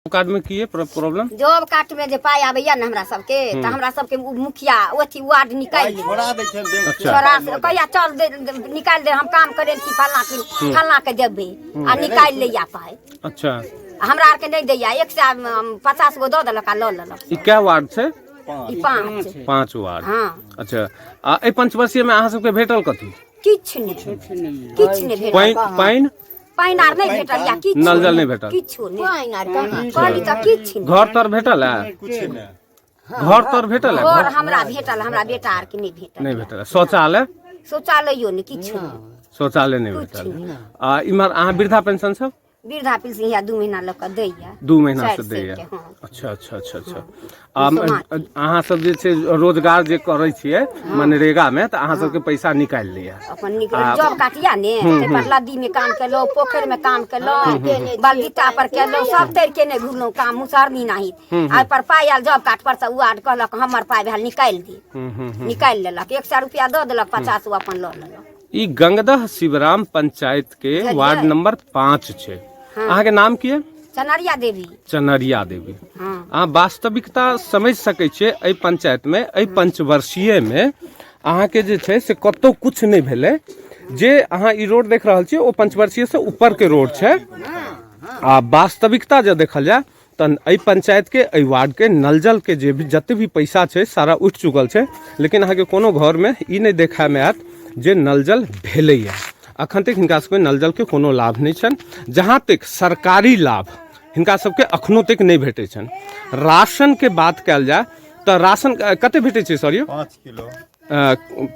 Card में की है problem? Job card में जे पाइ आबैया ने हमरा सबके, तऽ हमरा सबके उ मुखिया अथी वार्ड निकालि लै। छोड़ा दै छै बैंक। छोड़ा से कहिया चल दे, निकालि दे, हम काम करै छी फल्लाँ की फल्लाँ के देबै, आ निकालि लैया पाइ। आ हमरा आरके नहि दैया। 150 गो दऽ देलक आ लऽ लेलक। ई कै वार्ड छै? ई 5। 5 वार्ड। हँ। अच्छा, आ एहि पंचवर्षीय में अहाँ सबके भेटल कथी? किछु नहि, किछु नहि भेटल। पानि? पानि पानि आर नहि भेटल या किछु। नल जल नहि भेटल? किछु नहि। पानि आर कहाँ, कहली तऽ किछु नहि। घर तर भेटल है? किछु नहि। घर तर भेटल है? घर हमरा भेटल, हमरा बेटा आर के नहि भेटल। नहि भेटल है। शौचालय? शौचालयो नहि, किछु नहि। शौचालय नहि भेटल है। आ इम्हर अहाँ वृद्धा पेंशन सब? वृद्धा पेंशन इएह 2 महीना लऽ कऽ दैया। 2 महीना से चारि सए दैया। के, हँ। अच्छा अच्छा अच्छा अच्छा। आ अहाँ सब जे छै रोजगार जे करै छियै मनरेगा में, तऽ अहाँ सबके पैसा निकालि लैया? अपन निकल जॉब काटिया ने, ताहि पर लद्दी में काम केलहुँ, पोखरि में काम केलहुँ, बलगीता पर केलहुँ, सब तैर के नहि घुरलहुँ काम मुसहरनी नाही। आ पर पाइ आयल जॉब कार्ड पर से, वार्ड कहलक हमर पाइ भेल, निकालि दे। निकालि लेलक, 100 रुपया दऽ देलक, 50 ओ अपन लऽ लेलक। ई गंगदह शिवराम पंचायत के वार्ड नंबर 5 छै। अहाँके नाम की है? चनरिया देवी। चनरिया देवी। हँ। अहाँ वास्तविकता समझि सकै छियै, एहि पंचायत में एहि पंचवर्षीय में अहाँके जे छै से कतौ कुछ नहि भेलै। जे अहाँ ई रोड देख रहल छियै ओ पंचवर्षीय से ऊपर के रोड छै। आ वास्तविकता जे देखल जाय तऽ एहि पंचायत के एहि वार्ड के नल जल के जे भी जते भी पैसा छै सारा उठि चुकल छै, लेकिन अहाँके कोनो घर में ई नहि देखा में आयत जे नल जल भेलैया। अखन तक हिनका सबके नल जल के कोनो लाभ नहि छनि। जहाँ तक सरकारी लाभ हिनका सबके अखनो तक नहि भेटै छनि। राशन के बात कयल जाय तऽ राशन कते भेटै छै सर यौ? 5 किलो।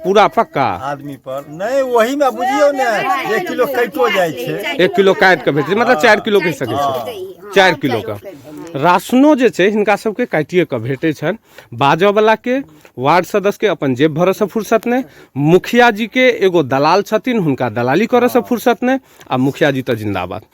पूरा पक्का आदमी पर नहि, ओही में बुझियौ ने 1 किलो काटो जाइ छै। 1 किलो काटि कऽ भेटै छै, मतलब 4 किलो कहि सकै छै। 4 किलो के राशनो जे छै हिनका सबके काटिए कऽ भेटै छनि। बाजऽ के वार्ड सदस्य के अपन जेब भरऽसँ फुर्सत नहि, मुखिया जी के एगो दलाल छथिन हुनका दलाली करऽसँ फुर्सत नहि, आ मुखिया जी तऽ जिंदाबाद।